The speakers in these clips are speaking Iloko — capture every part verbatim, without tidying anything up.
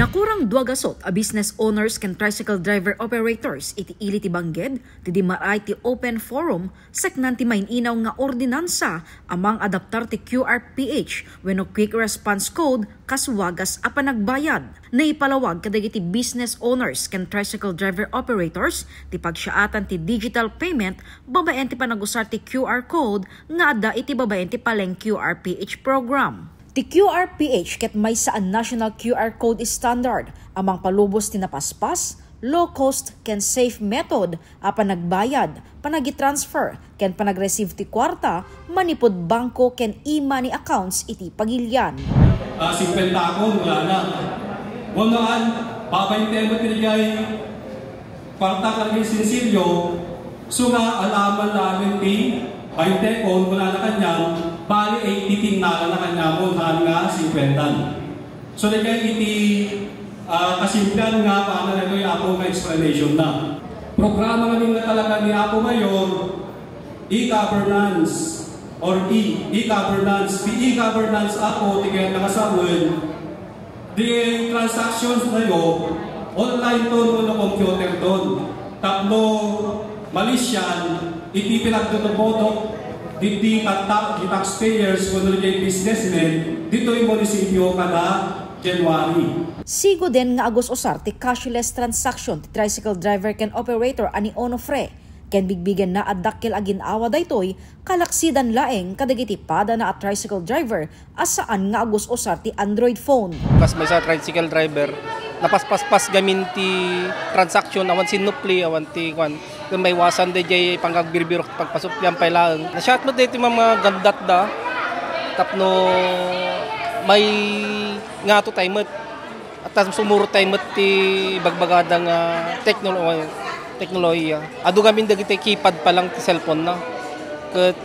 Nakurang dua gasut a business owners ken tricycle driver operators iti ili ti Bangged ti dimmaray ti open forum saknaan ti maininaw nga ordinansa a mangadaptar ti Q R P H wenno Quick Response Code kas wagas a panagbayad. Naipalawag kadagiti business owners ken tricycle driver operators ti pagsiaatan ti digital payment babaen ti panagusar ti Q R code nga adda iti babaen ti Paleng Q R P H program. Ti Q R P H ket maysa a national Q R code standard a mangpalubos ti napaspas, low-cost ken safe method a panagbayad, panagitransfer, ken panagreceive ti kuarta manipud bangko ken e-money accounts iti pagilian. Ah, singkuenta akon, wala na. Wala na, babainte met iti jay kuarta ken sinsilyo, so nga alaman laeng ti bainte akon, wala na kaniam, bali eighty ti innalana kaniamon, haan nga singkuenta. So, dagiti iti, ah, kasimplian nga paano daytoy, Apo, nga explanation na. Programa ngamin nga talaga ni Apo Mayor, e-governance or e, e-governance. Ti e-governance, Apo, ti kayat nga sawen, ti transactions tayo, online ton wenno computer ton. Tapno malisian, iti pinagtutuboto, diti tatta-, di taxpayers, wenno di businessmen, ditoy munisipyo kada January. Siguden nga agus-usar ti cashless transaction ti tricycle driver ken operator a ni Onofre, ken bigbigenna a dakkel a gin-awa daytoy, kalaksidan laeng kadagiti padana a tricycle driver a saan nga agus-usar ti Android phone. Kas maysa a tricycle driver, napaspaspas gamin ti transaction, awan sinnupli, awan ti kuan. Ken maiwasan dayjay pangagbirbirok, pagpasupli, am pay laeng. Nasyat met daytoy mga gandat da, tapno maingato tayo met. At tas sumurot tayo met ti bagbagada nga teknolo-, teknolohiya. Adu gamin dagiti keypad pa lang ti cellphone na. Ket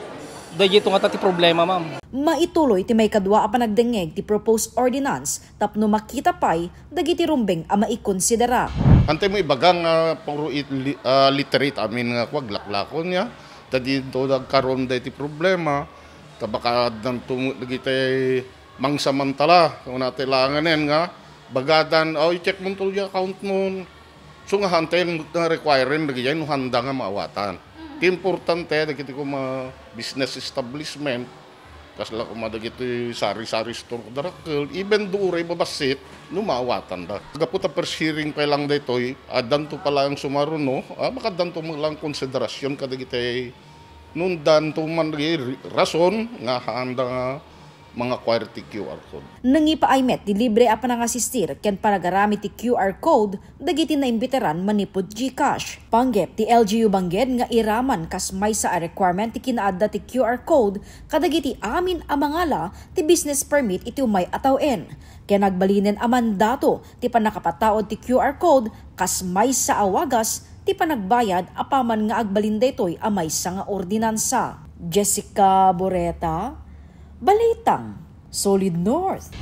dayjay to ngata ti problema, ma'am. Maituloy ti maikadua a panagdengngeg ti proposed ordinance tapno makita pay dagiti rumbeng a maikonsidera. Antay mo ibaga nga puro it-, li-, ah, literate amin nga kuag laklakon ya. Ta dinto dagkaron daytoy problema. Ta baka addanto met dagiti mangsamantala, kuna ti langanen nga bagadan, "Oh, i-check mo to di account mo." So nga hantay nga requiring dagiti no handa nga maawatan. Ti importante dagiti kuma business establishment, kasla kuma dagiti sari-sari store da dakkel, even do uray babassit, no maawatan da. Gapu ta first hearing pa lang daytoy, addanto pa lang sumaruno, ah, makaddanto mo lang konsiderasyon kadagiti nundan to man dagiti rason nga handa nga mga Q R code. Nangipaay met ti libre a panangasistir ken panagaramid ti Q R code dagiti naimbitaran manipud GCash. Panggep ti L G U Bangged nga iraman kas maysa a requirement ti kinaadda ti Q R code kadagiti amin a mangala ti business permit iti umay a tawen. Ken agbalinen a mandato ti pannakapataud ti Q R code kas maysa a wagas ti panagbayad apaman nga agbalin daytoy a maysa nga ordinansa. Jessica Boreta, Balitang Solid North.